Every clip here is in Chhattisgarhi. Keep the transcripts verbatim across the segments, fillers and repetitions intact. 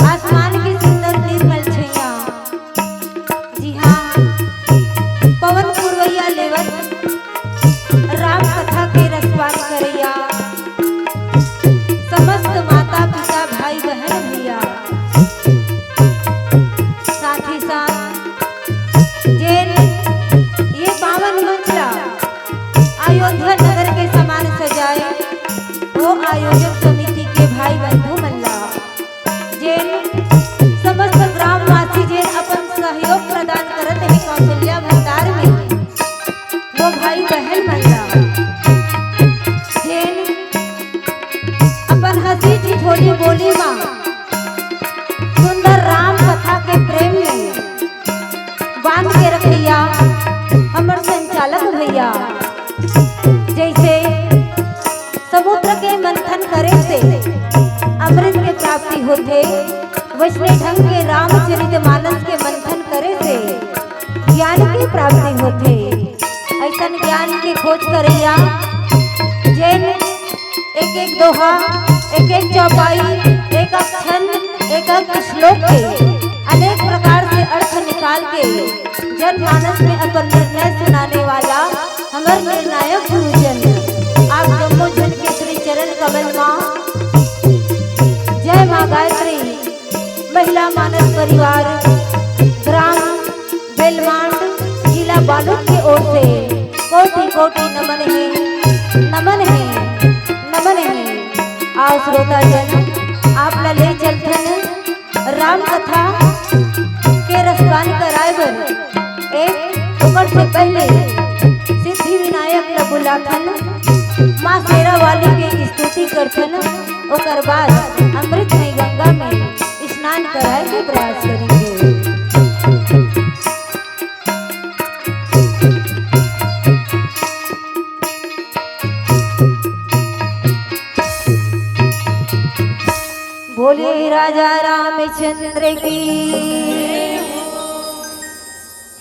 आसमान के सुंदर निर्मल छैया, जी हाँ, पवन पुरवैया लेवत राम कथा के रसपान करैया समस्त माता पिता, भाई बहन, भैया, साथ ही साथ जेन ये पावन मंच ला अयोध्या नगर के समान सजाए, वो आयोजक समिति के भाई बंधु मन ला, जेन समस्त ग्रामवासी जेन अपन सहयोग प्रदान करत हे कौशल्या भंडार में, वो भाई बहन मन ला, जेन अपन हंसी ठिठोली बोली मा सुंदर राम कथा के प्रेम में बांध के रखैया हमर संचालक भैया, जैसे समुद्र के मंथन करे से अमृत के प्राप्ति होथे, वैसने ढंग के रामचरित मानस के मंथन करे से ज्ञान के प्राप्ति होथे। ऐसन ज्ञान के खोज करैया जेन एक एक दोहा, एक एक चौपाई, एक एक छंद, एक एक श्लोक के अनेक प्रकार से अर्थ निकाल के जनमानस में अपन निर्णय सुनाने वाला हमर निर्णायक गुरुजन, आप जम्मो झन के श्री चरण कमल मा जय माँ गायत्री। महिला मानस परिवार, ग्राम बेलमांड, जिला बालोद के ओर से कोटि कोटि नमन हे, नमन हे, नमन हे। आओ श्रोता जन, आप ला ले चलथन राम कथा के रसपान कराए बर। एक ओकर से पहले सिद्धि विनायक ला बुलाथन, माँ शेरा वाली के स्तुति करथन, ओकर बाद अमृतमय गंगा में स्नान कराए के प्रयास करेंगे। बोले राजा रामचंद्र की,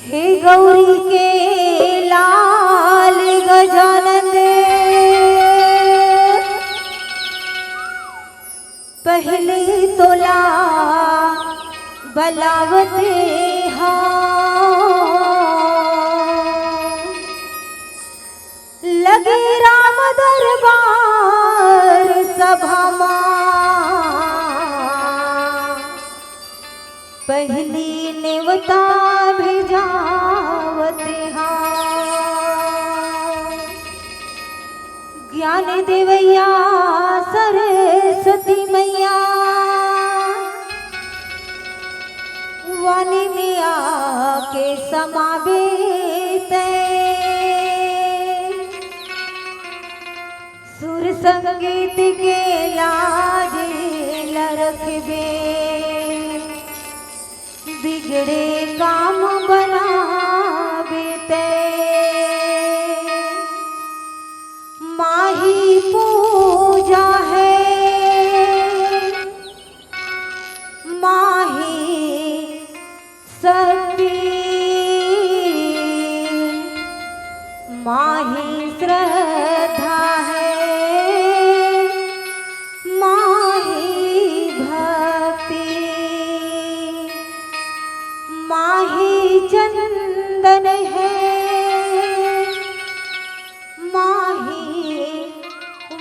हे गौरी के लाल गजानन, पहली तोला बलावते हा, लगे राम दरबार सभा मा, पहली नेवता भेजावते हा। ज्ञान देवैया सरस्वती मैया, वाणी में आके समाबे तैं। सुर संगीत के लाज ल रखबे, बिगड़े काम बनाबे तैं। माही पूजा है, माही शक्ति, माही श्रद्धा है, माही भक्ति, माही चंदन है, माही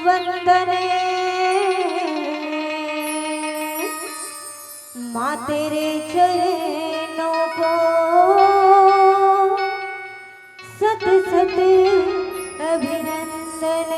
वंदन। माँ तेरे चरणों को सत सत अभिनंदन।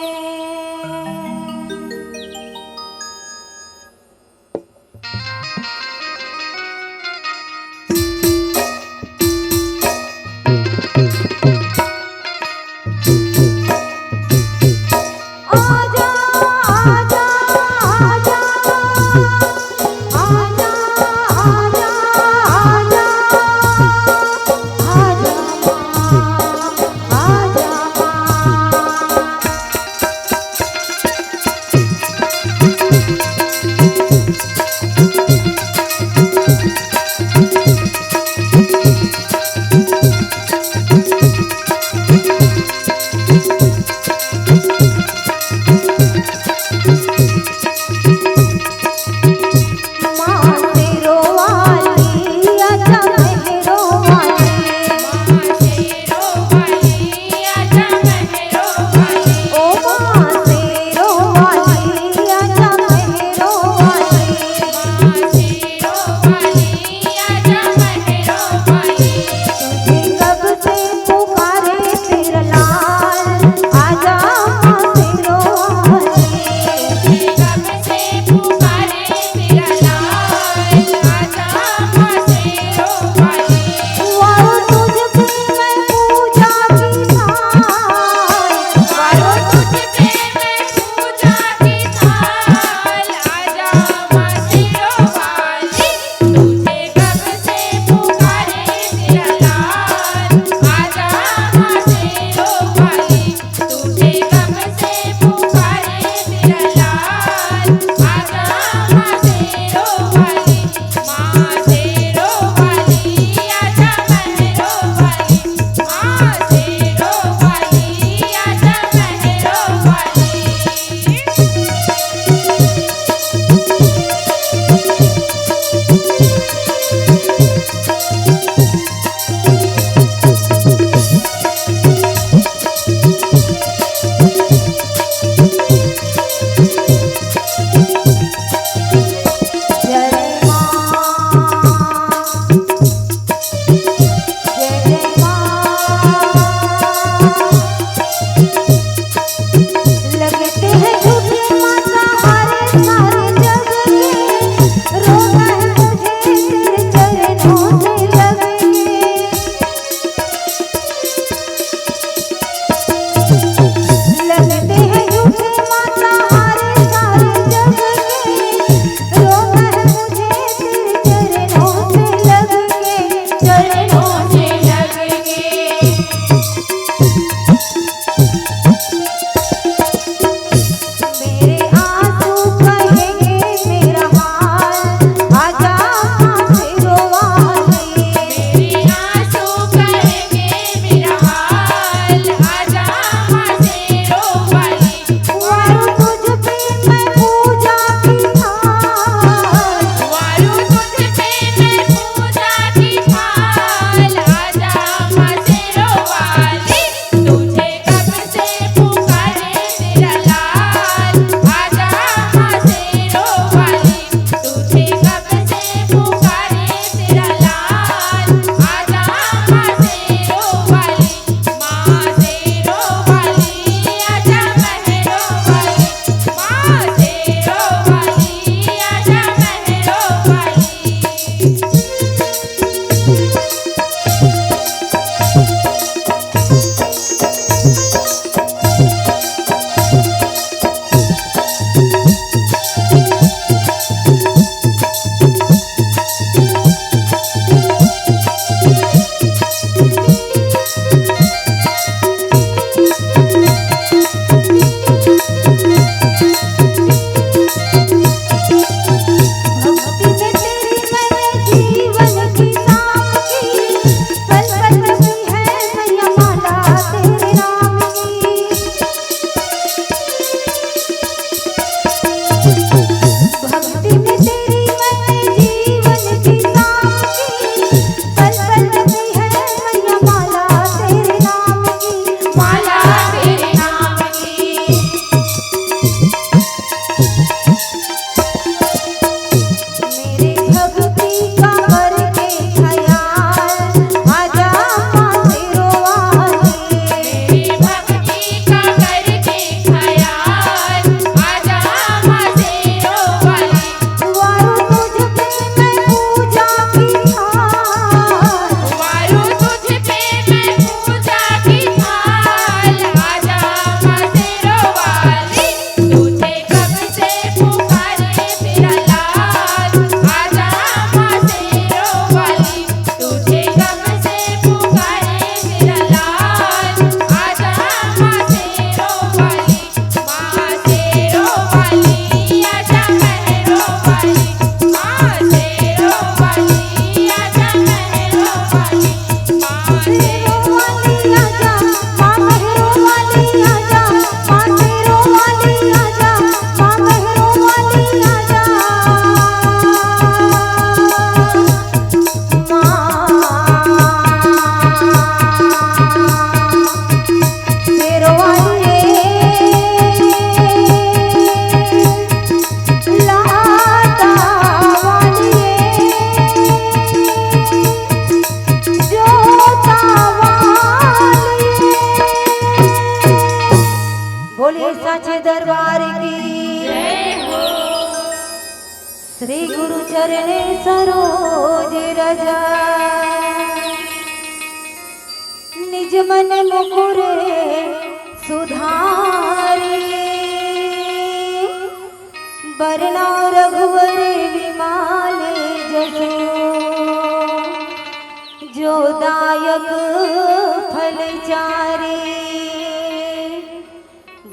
सरोज रज निज मन मुकुर सुधारी। बरनउँ रघुवर विमल जसु जो दायक फल चारी।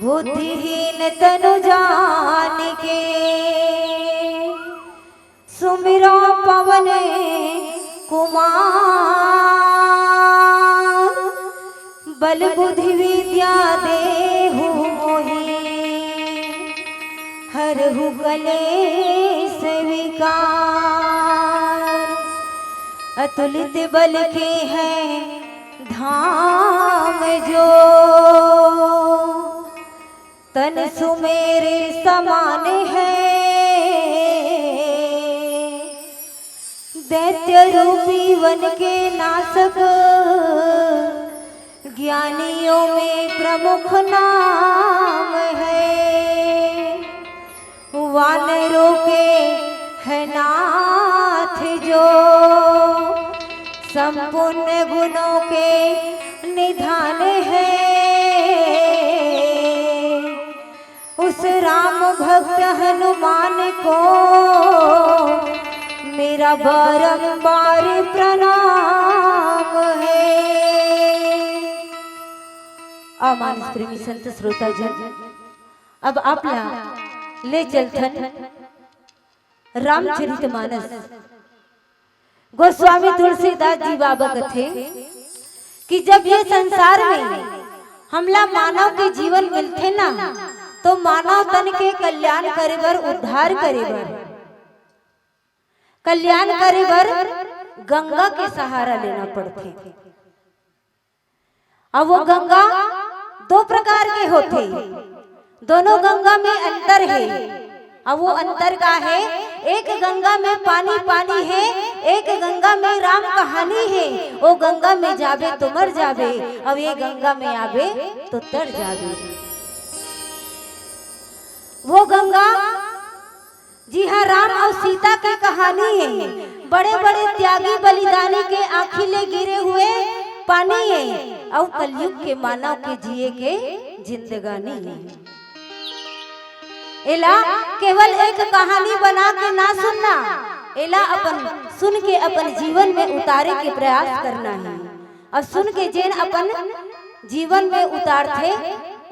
बुद्धिहीन तनु जानिके सुमिरउँ पवन कुमार। बल बुद्धि विद्या देहु मोहि हरहु कलेस विकार। अतुलित बल केहे धाम जो तन सुमेर समान हे। दैत्य रूपी वन के नासक ज्ञानियों में प्रमुख नाम हे। वानरों के हे नाथ जो संपूर्ण गुणों के निधान हे। उस राम भक्त हनुमान को मेरा बारंबार प्रणाम हे। अमानस प्रेमी संत श्रोता जन, अब आप ला ले चलथन रामचरित मानस। गोस्वामी तुलसीदास जी बाबा कथे कि जब ये संसार में हमला मानव के जीवन मिलथे ना, तो मानव तन के कल्याण करे बर, उद्धार करे बर, कल्याण करे बर गंगा के सहारा लेना पड़थे। अब वो गंगा दो प्रकार के होथे, दोनों गंगा में अंतर हे। अब वो अंतर का हे? एक गंगा में पानी पानी हे, एक गंगा में राम कहानी हे। वो गंगा में जाबे तो मर जाबे, अब ये गंगा में आबे तो तर जाबे। वो गंगा जिहाँ राम अउ सीता के कहानी हे, बड़े-बड़े त्यागी बलिदानी के आँखी ले गिरे हुए पानी हे, अउ कलयुग के मानव के जिए के जिंदगानी हे। एला केवल एक कहानी बना के ना सुनना, एला अपन सुन के अपन जीवन में उतारे के प्रयास करना हे। अउ सुन के जेन अपन जीवन में उतारथे,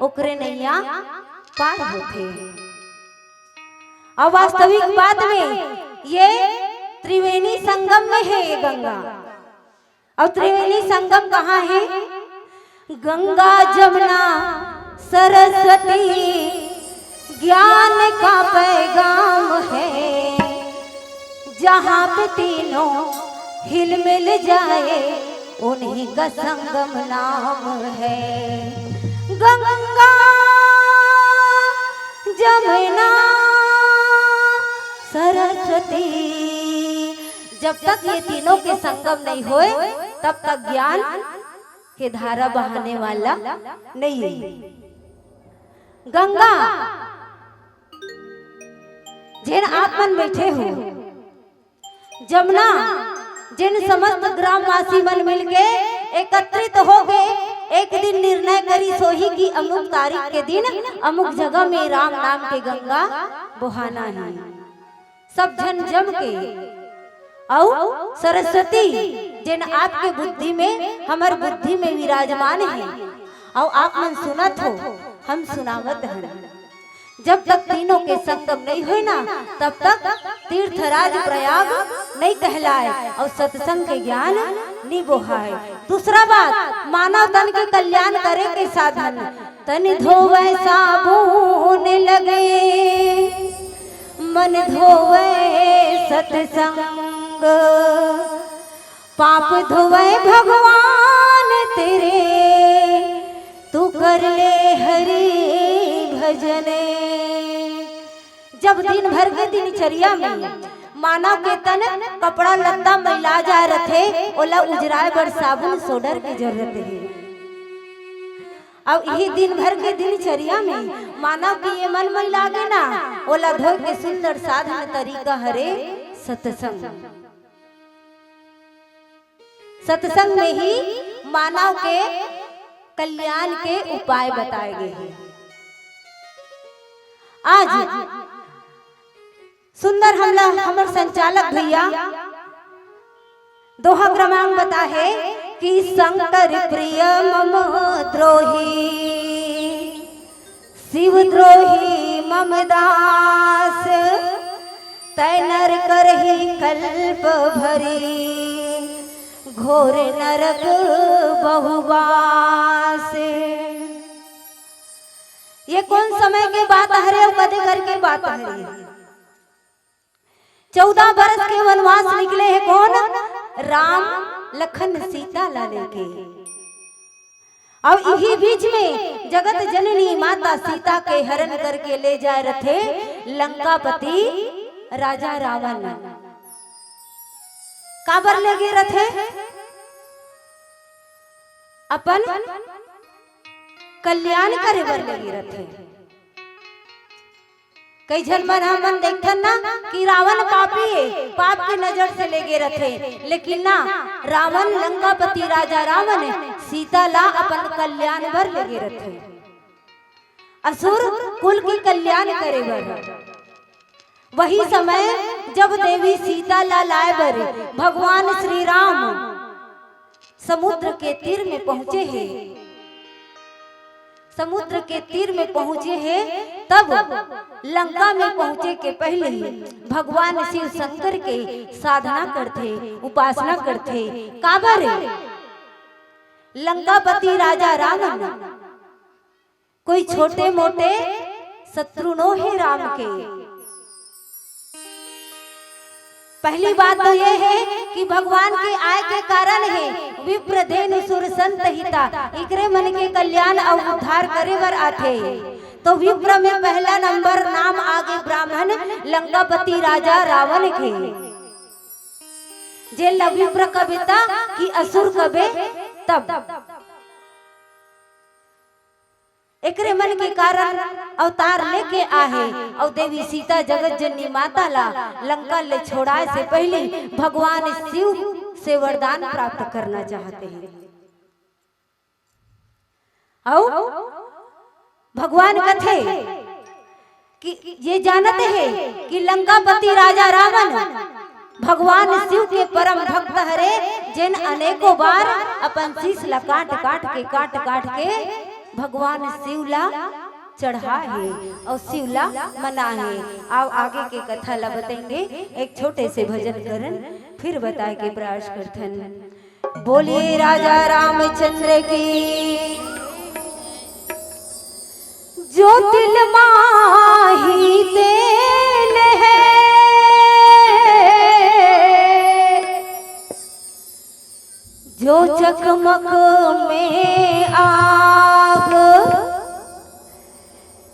ओकरे नैया पार होथे। अउ वास्तविक बात में ये त्रिवेणी संगम में हे ये गंगा। अउ त्रिवेणी संगम कहाँ हे? गंगा जमुना सरस्वती ज्ञान का पैगाम हे। जहाँ पे तीनों हिल मिल जाए, उन्हीं का संगम नाम हे। गंगा जमुना सरस्वती। जब तक ये तीनों के संगम नहीं होय, तब तक ज्ञान के धारा बहाने वाला नहीं हे। गंगा, जेन आप मन बैठे हो, जमुना, जेन समस्त ग्रामवासी मन मिलके एकत्रित होके एक दिन निर्णय करिस होही कि अमुक तारीख के दिन अमुक जगह में राम नाम के गंगा बोहाना हे। सब झन जम के, अउ सरस्वती, जेन आपके बुद्धि में, हमर बुद्धि में विराजमान हे, अउ आप मन सुनत हो, हम सुनावत हन। जब तक तीनों के संगम नहीं होय ना, तब तक तीर्थराज प्रयाग नहीं कहलाय अउ सत्संग के ज्ञान नहीं बोहाय। दूसरा बात, मानव तन के कल्याण करे के साधन, तन धोवै साबुन लगे, मन धोवै सत्संग। पाप धोवै भगवान तेरे, तू कर ले हरि भजन। जब दिन भर के दिनचर्या में मानव के तन कपड़ा लत्ता मैला जाय रथे, ओला उजराय बर साबुन सोडर के जरूरत हे। अउ इही दिन भर के दिनचर्या में मानव के ये मन मैला गे ना, ओला धोए के सुंदर साधन तरीका हरे सत्संग। सत्संग में ही मानव के कल्याण के उपाय बताए गए हैं। आज सुंदर हमला हमर संचालक भैया दोहा क्रमांक बता हे कि शंकर प्रिय मम द्रोही, शिव द्रोही मम दास, तै नर करही कल्प भरी, घोर नरक बहुबास। ये कोन समय के बात हरे अउ कते घर के बात हरे? चौदह बरस के वनवास निकले हे कोन? राम, लखन, सीता ला लेके। अउ इही बीच में जगत जननी माता सीता के हरण करके ले जाए रथे लंकापति राजा रावण। काबर ले गे रथे? अपन कल्याण करे बर ले गे रथे। कई झन मन हमन देखथन ना कि रावण पापी हे, पाप के नजर से ले गे रथे, लेकिन ना, रावण, लंकापति राजा रावण सीता ला अपन कल्याण बर ले गे रथे, असुर कुल के कल्याण करे बर। वही समय जब देवी सीता ला लाए बर भगवान श्री राम समुद्र के तीर में पहुंचे हे, समुद्र के तीर में पहुंचे हे, तब लंका में पहुंचे के पहले भगवान शिव शंकर के साधना करथे, उपासना करथे। काबर? लंकापति राजा रावण कोई छोटे मोटे शत्रु नो हे राम के। पहली बात तो ये हे कि भगवान के आय के कारण हे विप्र धेनु सुर संत हिता, इकरे मन के कल्याण अउ उद्धार करे बर आथे। तो विप्र में पहला नंबर नाम आगे ब्राह्मण लंकापति राजा रावण के, जेला विप्र कबे त कि असुर कबे तब। एकरे मन के कारण अवतार लेके आहे अउ देवी सीता जगत जननी माता ला लंका ले छोड़ाए से पहली भगवान शिव से वरदान प्राप्त करना चाहते हैं। अउ भगवान कथे कि ये जानत हे कि लंकापति राजा रावण भगवान शिव के परम भक्त हरे, जेन अनेकों बार अपन शीश ला काट काट के, काट काट के भगवान शिव ला चढ़ा हे अउ शिव ला मना हे। अउ आगे के कथा ला बताएंगे, एक छोटे से भजन करन, फिर बताए के प्रयास करथन। बोलिए राजा रामचंद्र की। जो तिल माही तेल है, जो चकमक में आग,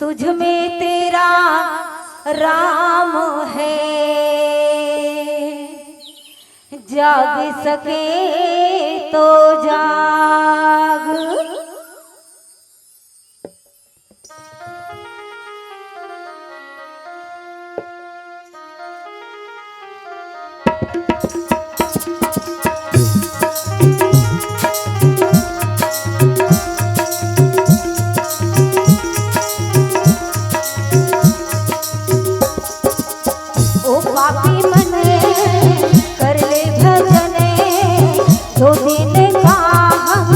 तुझ में तेरा राम है। जाग सके तो जाग। ओ पापी मन, कर ले भजन, जो दिन का हम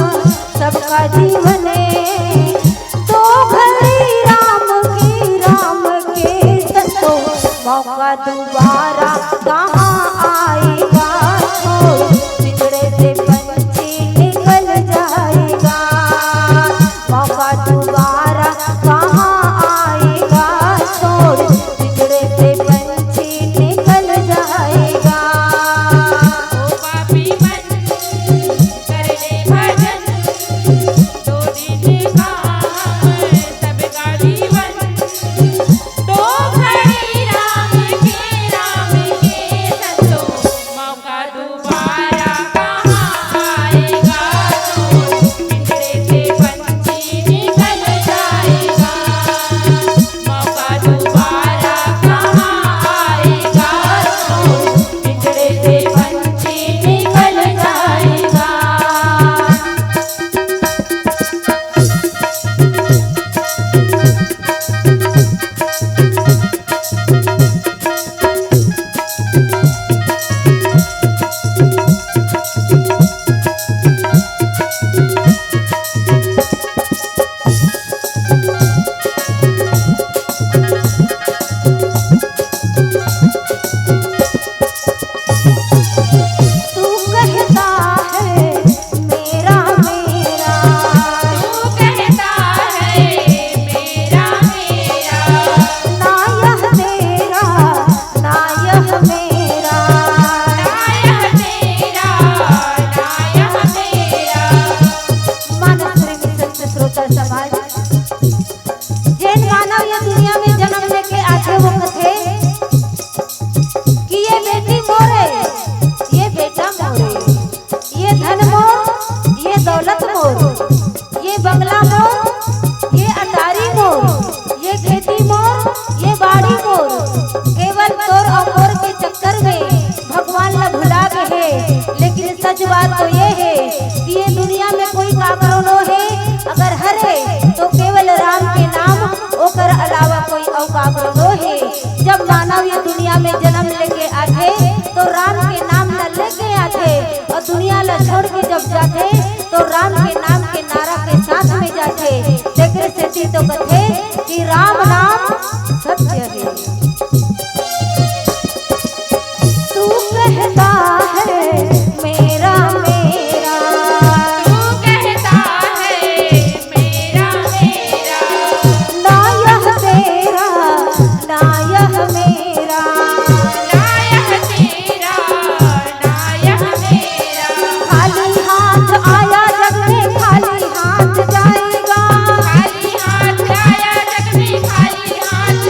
सच बात तो ये हे कि ये दुनिया में कोई काकरो नो हे, अगर हरे तो केवल राम के नाम, ओकर अलावा कोई अउ काकरो नो हे। जब मानव ये दुनिया में जन्म लेके आथे तो राम के नाम ल लेके आथे, अउ दुनिया ल छोड़ के जब जाथे तो राम के नाम के नारा के साथ में जाथे। तेकरे सेती तो कथे कि राम नाम सत्य हे। तू कहता है मेरा मेरा, तू कहता है मेरा मेरा, ना यह तेरा ना यह मेरा, ना यह तेरा ना यह मेरा। खाली हाथ आया जग में खाली हाथ जाएगा, खाली हाथ आया जग में खाली हाथ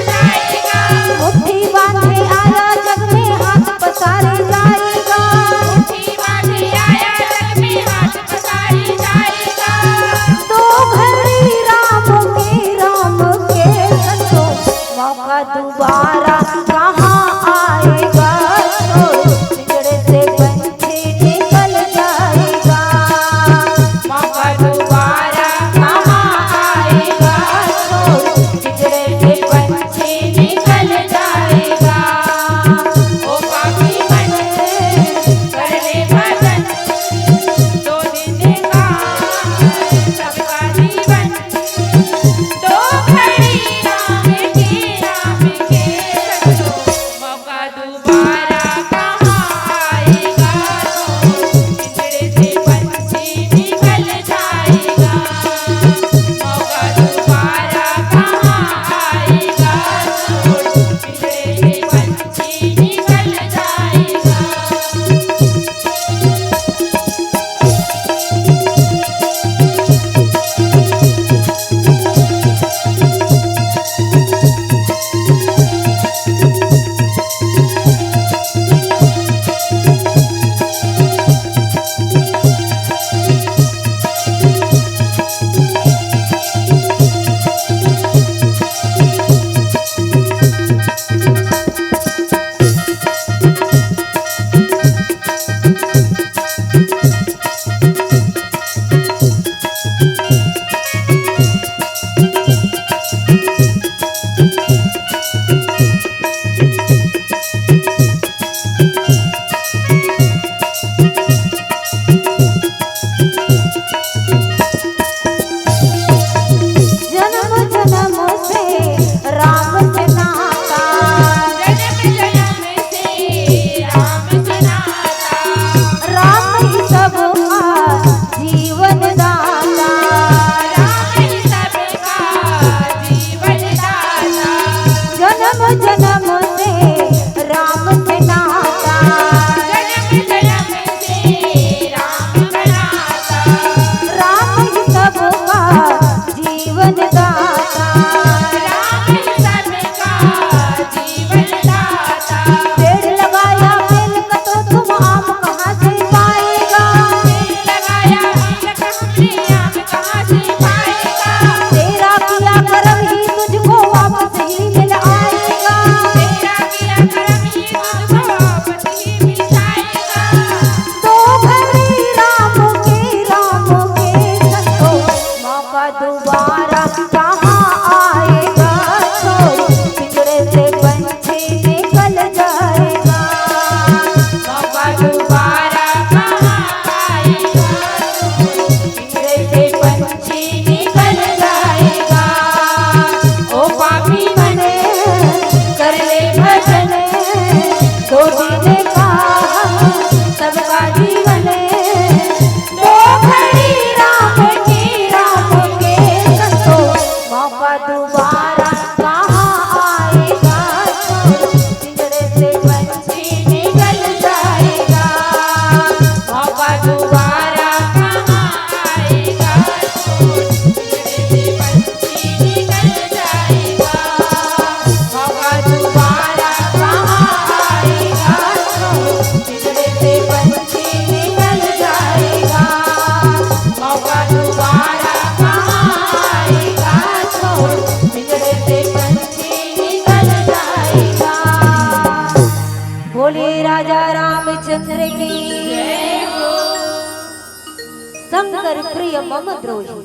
शंकर प्रिय मम द्रोही।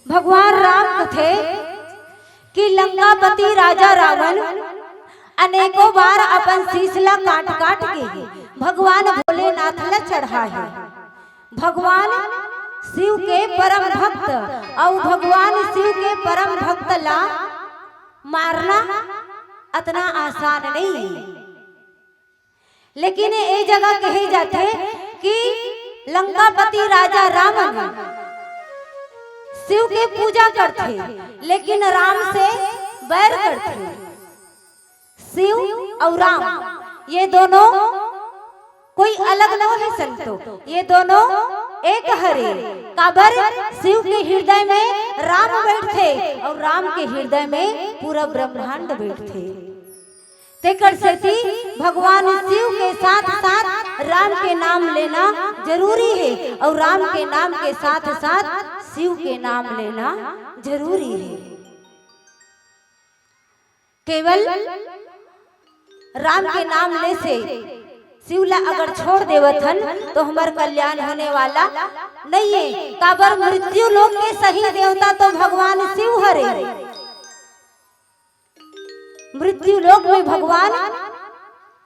भगवान राम कथे कि लंकापति राजा रावण अनेकों बार अपन शीश ला काट काट के भगवान भोलेनाथ ला चढ़ाए हे। भगवान शिव के परम भक्त अउ भगवान शिव के परम भक्त ला मारना अतना आसान नहीं हे। लेकिन ए जगह कहे जाथे कि लंकापति राजा रावण शिव के पूजा करथे, लेकिन राम से बैर करथे। शिव अउ राम, ये दोनों कोई अलग नो हे संतो, ये दोनों एक हरे। काबर शिव के हृदय में राम बैठथे अउ राम के हृदय में पूरा ब्रह्मांड बैठथे। तेकर सेती भगवान शिव के साथ साथ राम के नाम लेना जरूरी हे अउ राम के नाम के साथ साथ शिव के नाम लेना जरूरी हे। केवल राम के नाम ले से शिव ला अगर छोड़ देवत हन तो हमर कल्याण होने वाला नहीं हे। काबर मृत्यु लोक के सही देवता तो भगवान शिव हरे। मृत्यु लोक में भगवान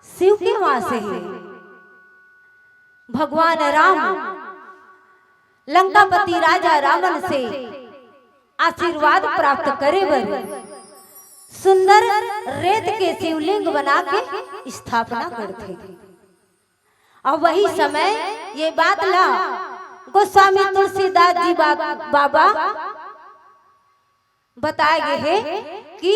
शिव के वास हे। भगवान राम लंकापति राजा रावण से आशीर्वाद प्राप्त करे बर सुंदर रेत के शिवलिंग बना के स्थापना करथे। अउ वही समय ये बात ला गोस्वामी तुलसीदास जी बा-, बाबा बताए गे हे कि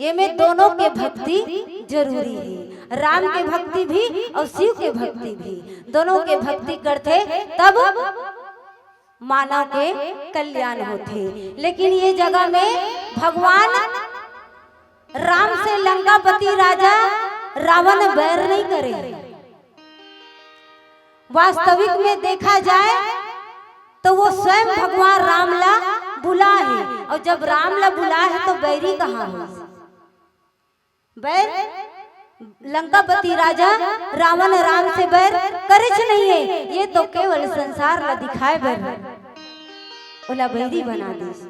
ये में दोनों के भक्ति जरूरी हे, राम के भक्ति भी अउ शिव के भक्ति भी। दोनों के भक्ति करथे तब मानव के कल्याण होथे। लेकिन ये जगह में भगवान राम से लंकापति राजा रावण बैर नहीं करे। वास्तविक में देखा जाए तो वो स्वयं भगवान राम ला बुलाए हे, अउ जब राम ला बुलाए हे तो बैरी कहाँ हे? बैर लंकापति राजा रावण राम से बैर करेच नहीं हे, ये तो केवल संसार ला दिखाए बर ओला बैरी बना दिस।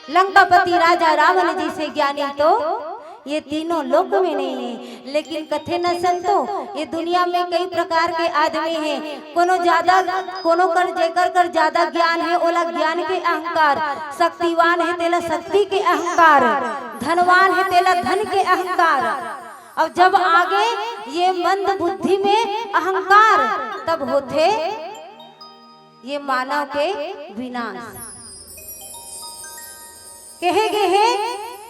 लंकापति राजा रावण जैसे ज्ञानी तो ये तीनों लोक में नहीं हे। लेकिन कथे न संतो, ये दुनिया में कई प्रकार के आदमी हे। कोनो ज्यादा, कोनो कर, जेकर कर ज्यादा ज्ञान हे, ओला ज्ञान के अहंकार, शक्तिवान हे तेला शक्ति के अहंकार, धनवान हे तेला धन के अहंकार। अउ जब आगे ये मंद बुद्धि में अहंकार, तब होथे ये मानव के विनाश। कहे गे हे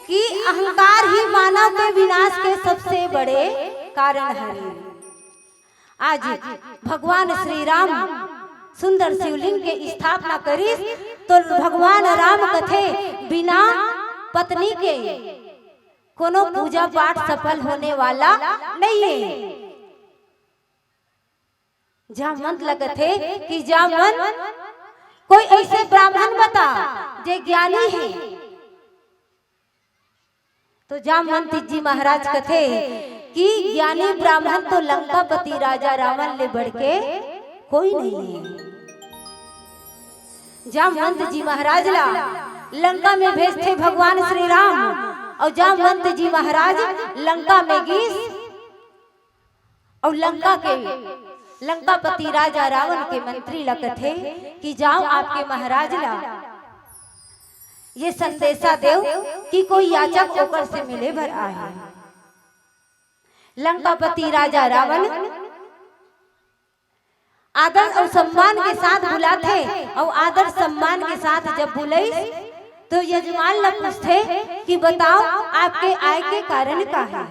कि अहंकार ही मानव के विनाश के सबसे बड़े कारण हरे। आज भगवान श्री राम सुंदर शिवलिंग के स्थापना करिस, तो भगवान राम कथे बिना पत्नी के कोनो पूजा पाठ सफल होने वाला नहीं हे। जामवंत ला कथे कि जामवंत, कोई ऐसे ब्राह्मण बता जे ज्ञानी हे। तो जामवंत जी महाराज कथे कि ज्ञानी ब्राह्मण तो लंकापति राजा रावण ले बढ़ के कोई नहीं हे। जामवंत जी महाराज ला लंका में भेजथे भगवान श्री राम, अउ जामवंत जी महाराज लंका में गिस अउ लंका के, लंकापति राजा रावण के मंत्री ला कथे कि जाओ, आपके महाराज ला ये संदेशा देव कि कोई याचक ओकर से मिले बर आए हे। लंकापति राजा रावण आदर अउ सम्मान के साथ बुलाथे, अउ आदर सम्मान के साथ जब बुलइस, तो यजमान ला पूछथे कि बताओ, आपके आए के कारण का हे?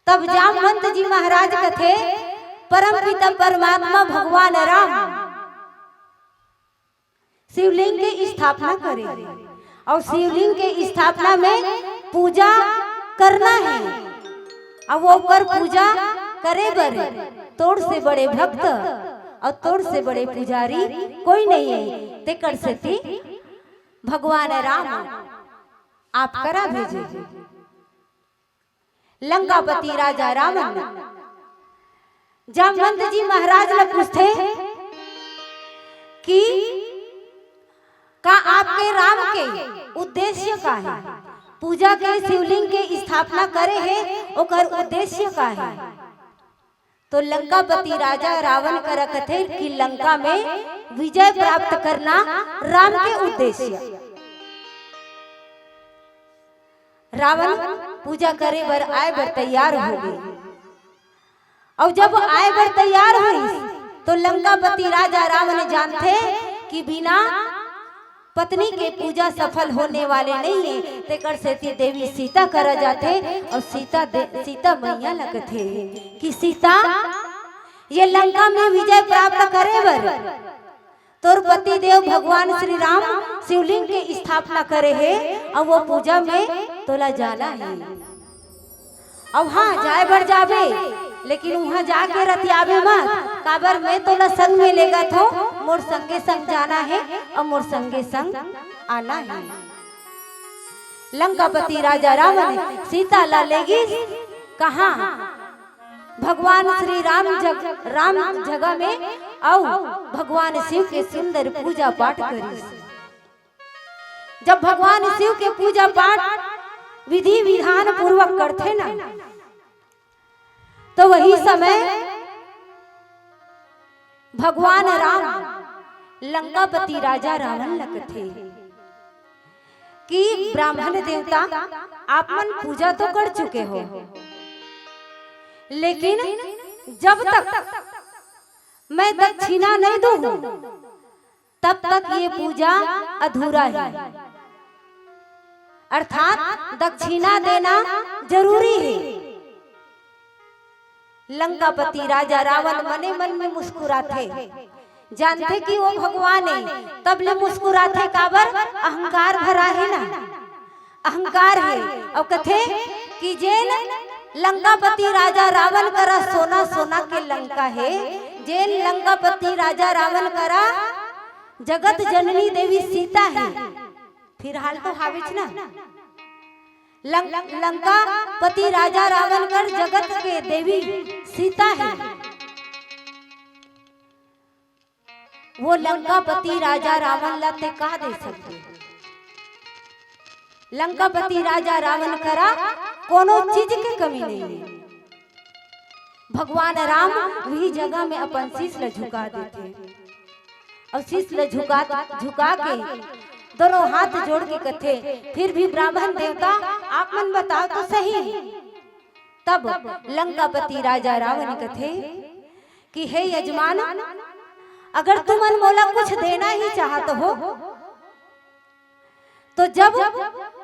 तब जामवंत जी महाराज कथे, परम पिता परमात्मा भगवान राम शिवलिंग के स्थापना करे हे, अउ शिवलिंग के स्थापना में पूजा करना हे, अउ ओकर पूजा करे बर तोर से बड़े भक्त अउ तोर से बड़े पुजारी कोई नहीं हे। तेकर सेती भगवान राम आप करा भेजे हे। लंकापति राजा रावण जामवंत जी महाराज ला पूछथे कि का आपके राम के उद्देश्य का हे? पूजा के शिवलिंग के स्थापना करे हे, ओकर उद्देश्य का हे? तो लंकापति राजा रावण करा कथे कि लंका में विजय प्राप्त करना राम के उद्देश्य। रावण पूजा करे बर आए बर तैयार हो गे। अउ जब आए बर तैयार होइस, तो लंकापति राजा रावण जानथे कि बिना पत्नी के पूजा सफल होने वाले नहीं है। तेकर सेती देवी सीता करा जाथे अउ सीता दे-, सीता मैया ला कथे कि सीता, ये लंका में विजय प्राप्त करे बर तोर पति देव भगवान श्री राम शिवलिंग के स्थापना करे हे, अउ वो पूजा में तोला जाना हे। अउ हाँ, जाए बर जाबे, लेकिन उहाँ जाके रतियाबे मत, काबर मैं तोला संग में लेगत हों, मोर संगे संग जाना हे अउ मोर संगे संग आना हे। लंकापति राजा रावण सीता ला लेगिस कहाँ? भगवान श्री राम जग-, राम जगह में अउ भगवान शिव के सुंदर पूजा पाठ करिस। जब भगवान शिव के पूजा पाठ विधि विधान पूर्वक करथे ना, तो वही समय भगवान राम लंकापति राजा रावण ला कथे कि ब्राह्मण देवता, आप मन पूजा तो कर चुके हो, लेकिन जब तक मैं दक्षिणा नहीं दूं, तब तक ये पूजा अधूरा है। अर्थात दक्षिणा देना जरूरी है। लंकापति राजा रावण मने मन में मुस्कुराथे, जानथे कि वो भगवान है, तब ले मुस्कुराथे। काबर? अहंकार भरा है ना, अहंकार है। अउ कथे कि जेन लंकापति राजा रावण करा सोना, सोना के लंका है, जेन लंकापति राजा रावण करा जगत जननी देवी सीता है। फिलहाल तो हावेच ना, लंक-, लंकापति राजा रावण कर जगत के देवी सीता है। वो लंकापति राजा रावण ला ते का दे सकथे? लंकापति राजा रावण करा कोनो चीज के कमी नहीं है। भगवान राम वही जगह में अपन शीश ला झुका देथे। अउ शीश ला झुका, झुका के दोनों हाथ जोड़ के कथे, फिर भी ब्राह्मण देवता, आप मन बताओ तो सही। तब लंकापति राजा रावण कथे कि हे यजमान, अगर तुमन मोला कुछ देना ही चाहत हो, तो जब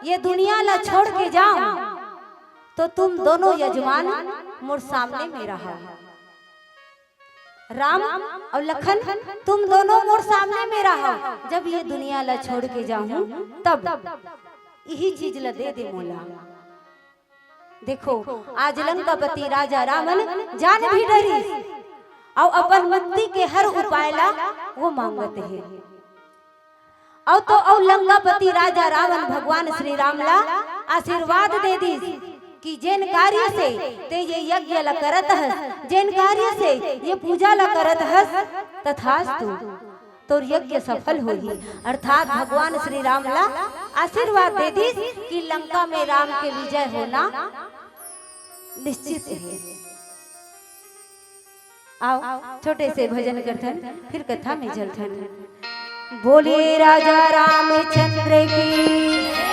ये दुनिया ला छोड़ के जाओ, तो तुम दोनों यजमान मोर सामने में रहो। राम अउ लखन, तुम दोनों मोर सामने में रहो। जब ये दुनिया ला छोड़ के जाहूं, तब यही चीज ला दे दे मोला। देखो, आज लंकापति राजा रावण जान भी डरिस, अउ अपन मुक्ति के हर उपाय ला वो मांगत हे। अउ तो अउ लंकापति राजा रावण भगवान श्री राम ला आशीर्वाद दे दिस कि जेन कार्य से ते ये यज्ञ ला करत हस, जेन कार्य से ये पूजा ला करत हस, तथास्तु, तोर यज्ञ सफल होही। अर्थात भगवान श्री राम ला आशीर्वाद दे दिस कि लंका में राम के विजय होना निश्चित है। आओ, छोटे से भजन करथन, फिर कथा में चलथन। बोलिए राजा रामचंद्र की।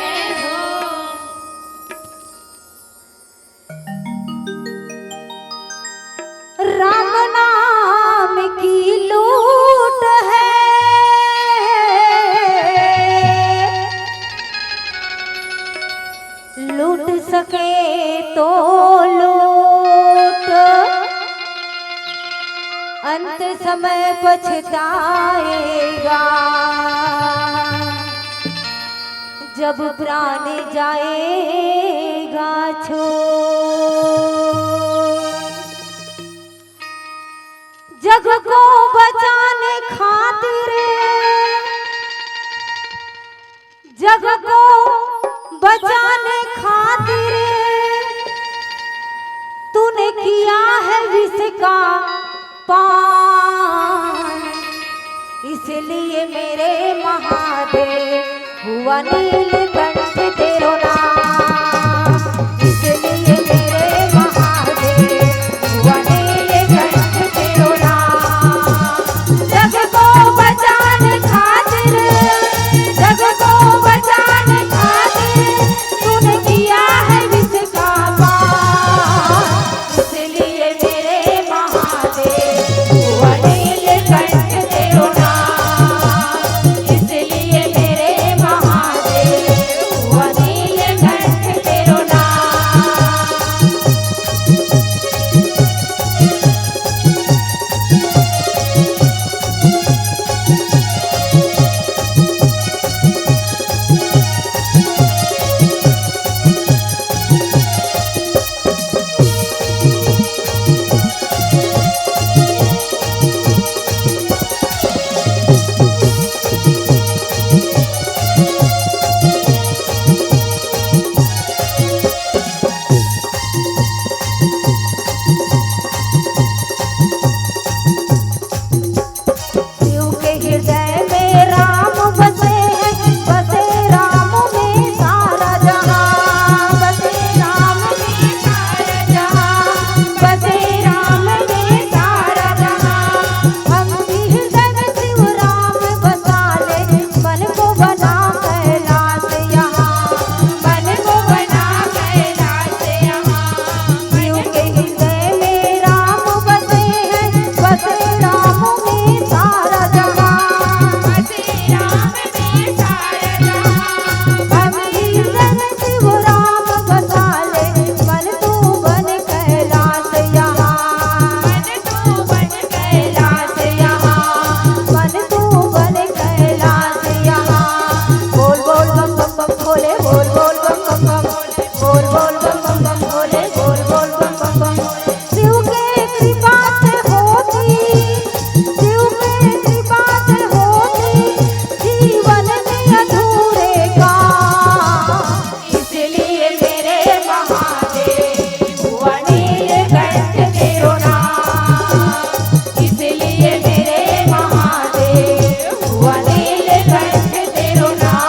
राम नाम की लूट है, लूट सके तो लूट, अंत समय पछताएगा, जब प्राण जाएगा छोड़। जग को बचाने खातिर, जग को बचाने खातिर तूने किया है विष का पान, इसलिए मेरे महादेव हुआ नीलकंठ तेरो नाम, इसलिए मेरे महादेव हुआ नीलकंठ तेरो नाम। जग को बचाने खातिर, जग को बचाने खातिर तूने किया है विश्व का पार। इसलिए मेरे महादेव हुआ नीलकंठ तेरो नाम, इसलिए मेरे महादेव हुआ नीलकंठ तेरो नाम। शिव के हृदय में राम बसे हैं, बसे राम में सारा जहां, बसे राम में सारा जहां, बसे राम में सारा जहां। हम भी हृदय में शिव राम बसा ले, मन को बना कैलाश यहाँ, मन को बना कैलाश यहाँ। शिव के हृदय में राम बसे हैं, बसे राम में सारा जहां। बसे राम में सारा जहां। हम हृदय में शिव राम बसा ले, मन तू बन कैलाश यहाँ। मन तू बन कैलाश यहाँ। मन तू बन कैलाश यहाँ। बोल बोल बम बम बम भोले, बोल बोल बम बम बम। बोल बोल बम बम बम भोले, बोल बोल बम बम बम। शिव के कृपा से होती, शिव के कृपा से होती जीवन में अधूरे काम। इसलिए मेरे महादेव हुआ नीलकंठ तेरो नाम, इसलिए मेरे महादेव हुआ नीलकंठ तेरो नाम।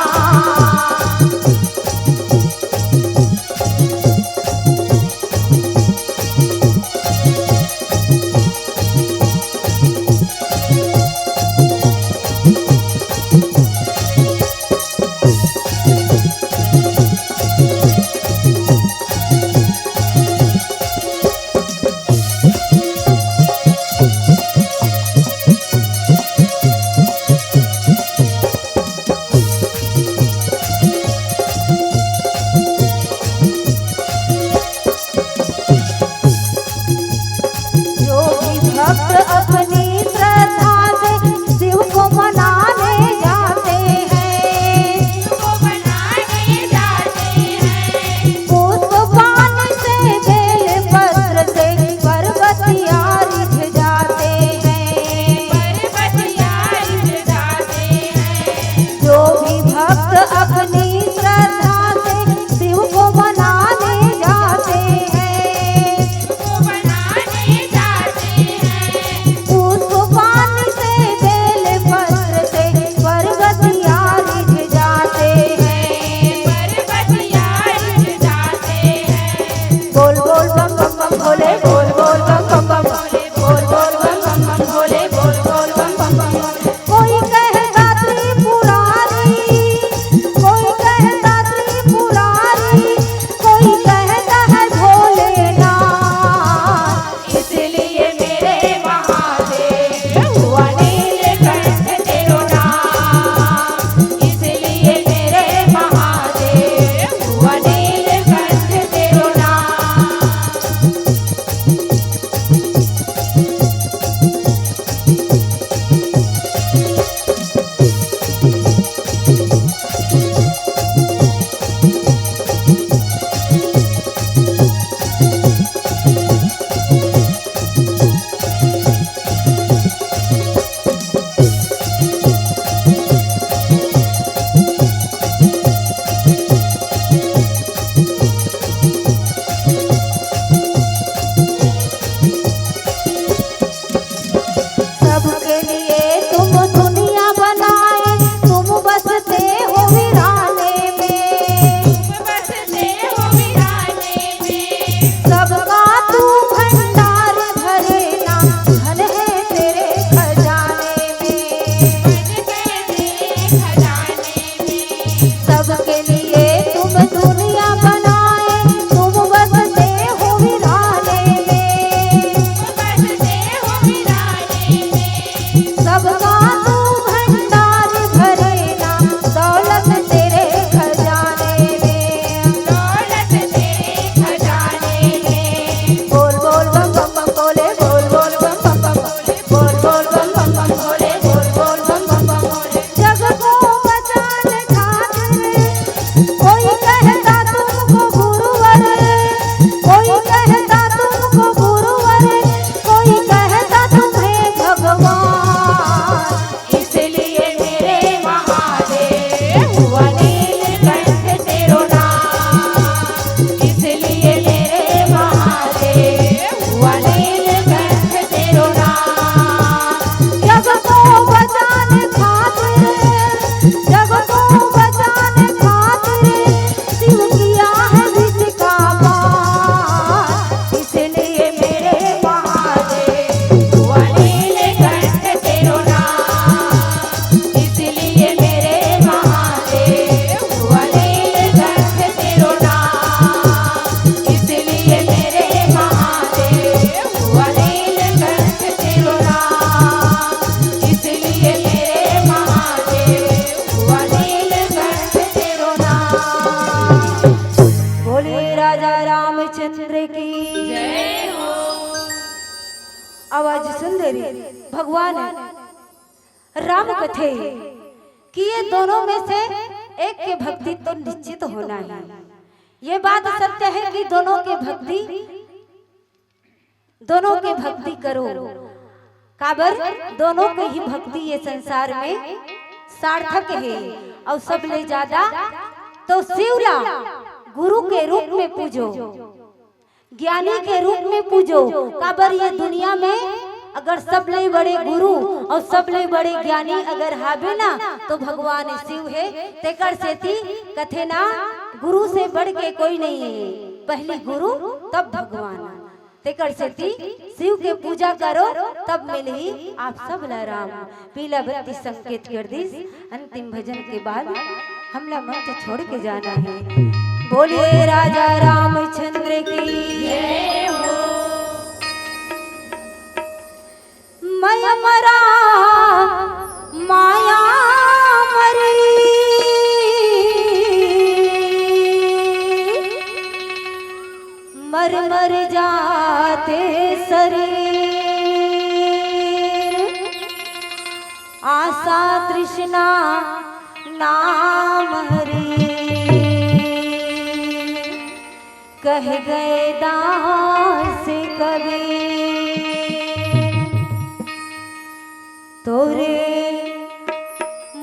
जो भी भक्त अपनी श्रद्धा से शिव को मनाने जाते हैं, शिव को मनाने जाते हैं, पुष्प पान से, बेल पत्र से पर्वतिया रिझ जाते हैं, पर्वतिया रिझ जाते हैं। जो भी भक्त अपनी श्रद्धा से शिव को मनाने जाते हैं, शिव को मनाने जाते हैं, सुंदरी, भगवान राम कथे कि ये दोनों में से एक के भक्ति तो निश्चित होना है। ये बात सत्य है कि दोनों के भक्ति, दोनों के भक्ति करो, काबर दोनों के ही भक्ति ये संसार में सार्थक है। और सबले ज्यादा तो शिव ला गुरु के रूप में पूजो, ज्ञानी के रूप में पूजो, काबर ये दुनिया में अगर सबले बड़े गुरु और सबले बड़े ज्ञानी अगर हाबे ना, तो भगवान शिव है। तेकर सेती कथे ना, गुरु से बढ़ के कोई नहीं है, पहली गुरु तब भगवान। तेकर सेती शिव के पूजा करो, तब मिलही आप सब ला राम। पीला बत्ती संकेत कर दिस, अंतिम भजन के बाद हमला मंच छोड़ के जाना है। बोलिए राजा रामचंद्र की। मैं मरा माया मरी, मर मर जाते शरीर, आशा तृष्णा नाम हरी, कह गए दास कबीर। तोरे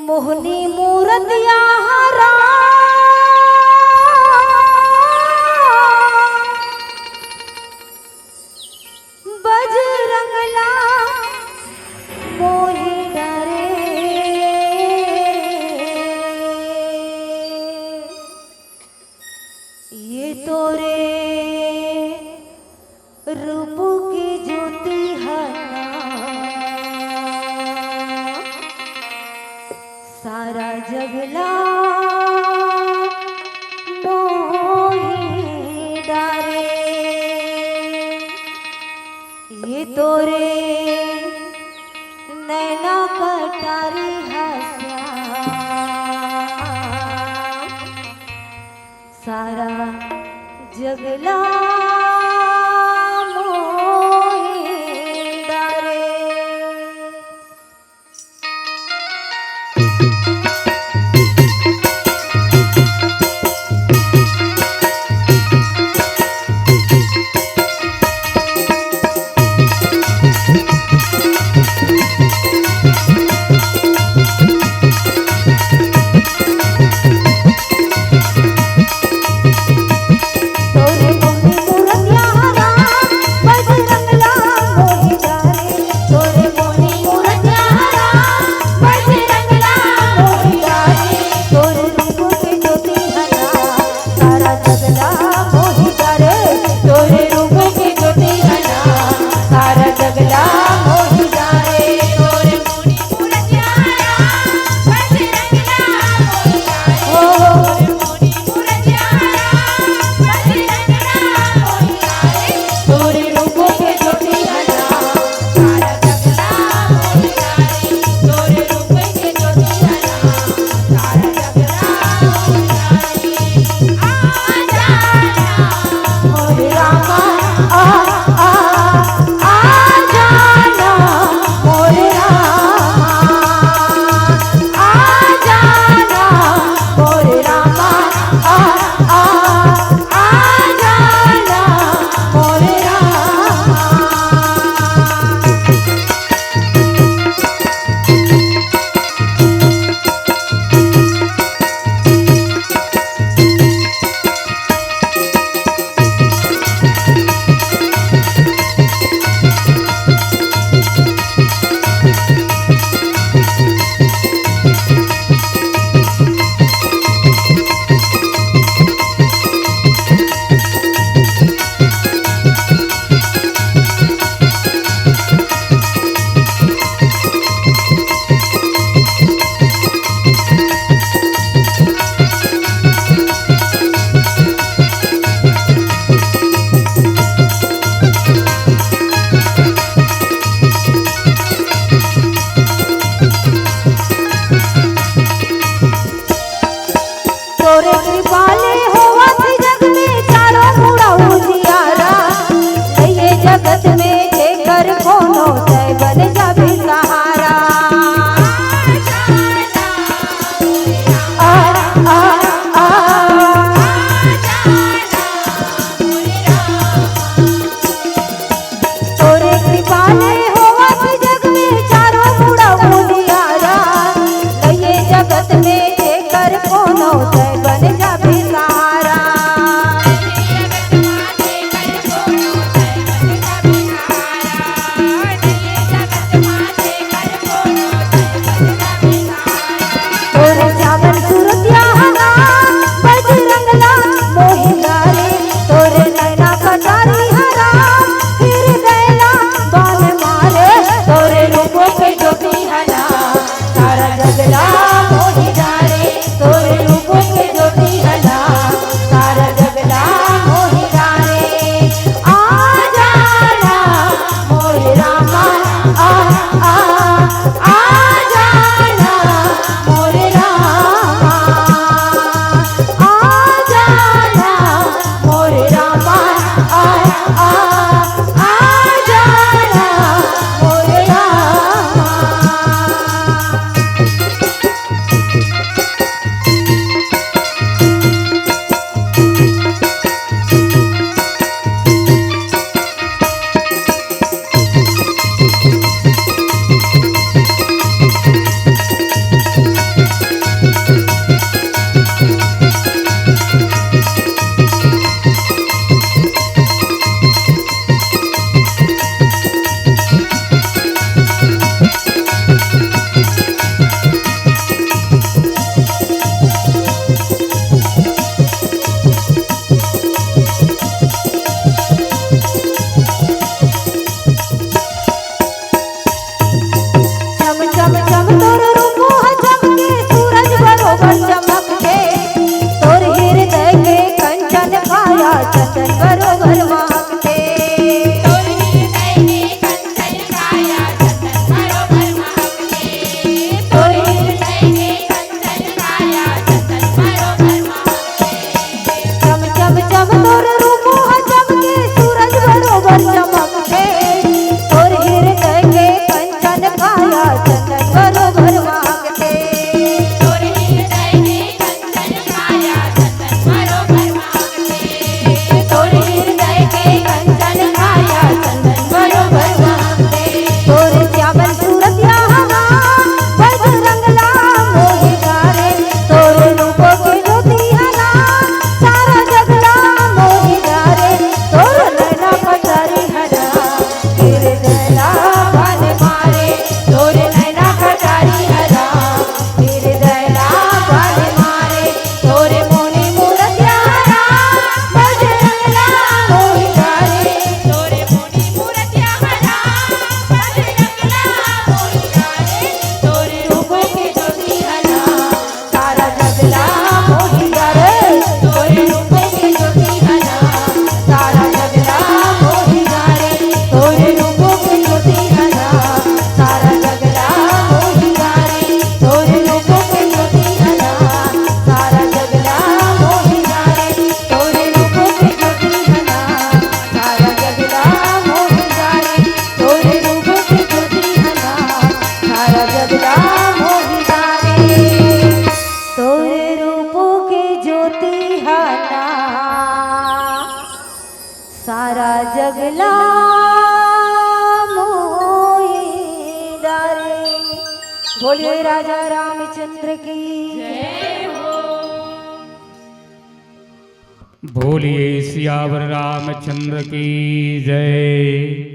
मोहनी मूरत यहाँ राम, बजरंगला मोहि डरे। ये तोरे रूप की ज्योति है ना, सारा जगला मोहि डारे। ये तोरे नैना कटारी हस्या, सारा जगला मोहि डारे। आ, आ, आ जाना मोरे रामा, आ जाना मोरे रामा, आ, आ, आ जाना मोरे रामा। चम चम चम तोर रूप ह चमके, सूरज बरोबर चमकथे। तोर हृदय के कंचन काया चंदन बरोबर महकथे। तोर हृदय के कंचन काया चंदन बरोबर महकथे। तोर हृदय के कंचन काया चंदन बरोबर महकथे। चम चम चम तोर रूप ह चमके, सूरज बरोबर चमकथे। तोर हृदय के कंचन काया चंदन बरोबर महकथे। तोर हृदय के कंचन काया चंदन बरोबर महकथे। तोर हृदय के कंचन काया चंदन बरोबर महकथे। तोर श्यामल सूरतिया हवा बजरंग ला मोहि डारे। तोर रूप के ज्योति हरा सारा जग ला मोहि डारे। तोर नैना कटारी हरा हृदय ला बाण मारे। तोर नैना कटारी हरा हृदय ला बाण मारे। तोर मोहनी मूरतिया हरा बजरंग ला मोहि डारे। तोर मोहनी मूरतिया हरा बजरंग ला मोहि डारे। तोर रूप के ज्योति हरा सारा जग ला मोहि डारे। तोर रूप के ज्योति हरा सारा जग ला मोहि डारे। तोर रूप के ज्योति हरा सारा जग ला मोहि डारे। तोर रूप के ज्योति हरा सारा जग ला मोहि डारे। तोर रूप के ज्योति हरा सारा जग ला मोहि डारे। तोर रूप के ज्योति हरा सारा जग ला मोहि डारे। तोर रूप के ज्योति हरा सारा जग ला मोहि डारे। बोलिए राजा रामचंद्र की। बोलिए सियावर रामचंद्र की जय।